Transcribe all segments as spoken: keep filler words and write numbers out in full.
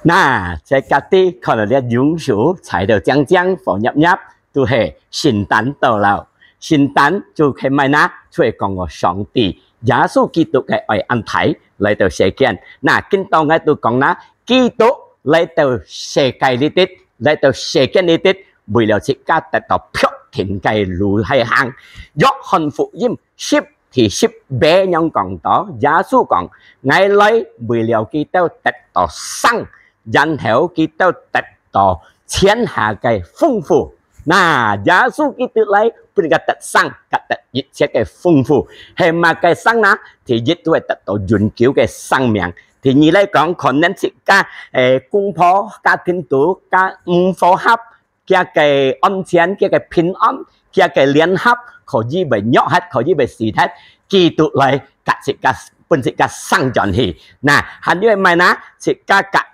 那在該地看到這榕樹，踩到靚靚，火熱熱，都係聖誕到了。聖誕就係麼个呢？就係講到上帝，耶穌基督个愛恁大來到世間。那今朝𠊎都講啦，基督來到世界裡底，來到世間裡底，為了自家得到確定个路去行。約翰福音十第十八樣講到，耶穌講：「𠊎來為了佢兜得到生，然後佢兜得到全下个豐富。」那耶穌基督來分自家得生，甲得一切个豐富，係麼个生呢？第一，都會得到永久个生命。第二來講，可能自家，誒，公婆家庭肚，家毋和合，佢个安全，佢个平安，佢个聯合，可以會弱忒，可以會死忒，基督來甲自家，分自家生轉去。那還有麼个呢？自家甲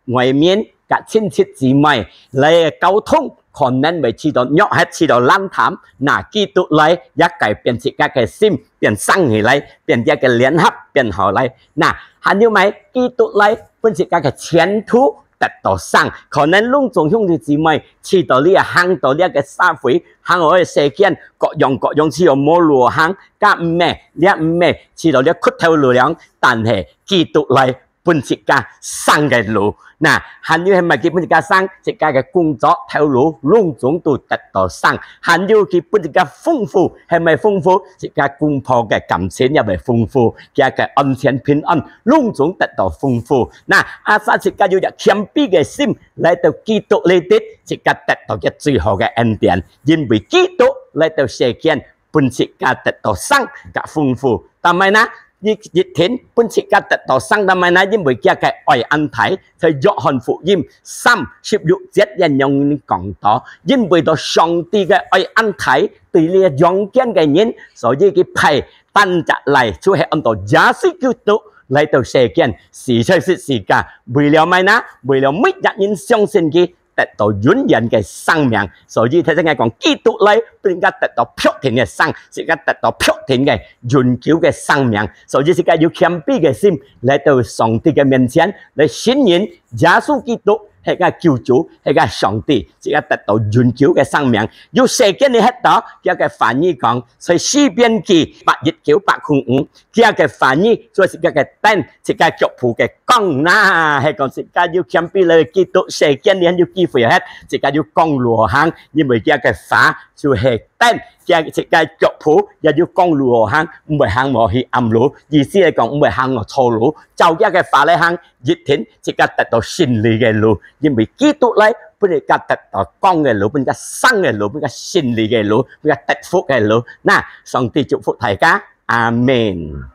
外面甲親戚姊妹來溝通，可能會試到弱忒，試到冷淡。那基督來也改變自家个心，變生起來，變這个聯合變好來。那還有麼个？基督來分自家个前途得到生。可能攏總兄弟姊妹試到這行到這个社會，行到這世間，各樣各樣試到無路行，甲毋係，這毋係，試到這屈頭路樣，但係基督來分自家生个路。那還有係麼个？佢分自家生，自家个工作頭路攏總都得到生。還有佢分自家豐富，係麼个豐富？自家公婆个感情也會豐富，佢个安全平安攏總得到豐富。那asal自家有隻謙卑个心來到基督裡底，自家得到佢最好个恩典，因為基督來到世間，分自家得到生甲豐富。但係呢，一，一定分自家得到生，但係呢，因為佢个愛恁大，在約翰福音三十六節恁樣講到，因為到上帝个愛恁大，對這陽間个人，所以佢派單隻倈，就係安到耶穌基督來到世間，死在十字架，為了麼个呢？為了每一人相信佢，得到永遠个生命。所以頭先𠊎講，基督來分自家得到確定个生，自家得到確定个永久个生命。所以自家有謙卑个心來到上帝个面前，來承認耶穌基督係个救主，係个上帝，自家得到永久个生命。有世間裡歇到，佢个話語講，在詩篇記百一九百空五，佢个話語做自家个燈，自家腳步个光。那係講自家有謙卑來基督世間裡有機會歇，自家有光路行，因為佢个話就係燈，佢自家腳步也有光路行，毋會行無去暗路。意思係講毋會行無錯路，照佢个話來行，一定自家得到勝利个路，因為基督來分自家得到光个路，分自家生个路，分自家勝利个路，分自家得福个路。那上帝祝福大家，阿門。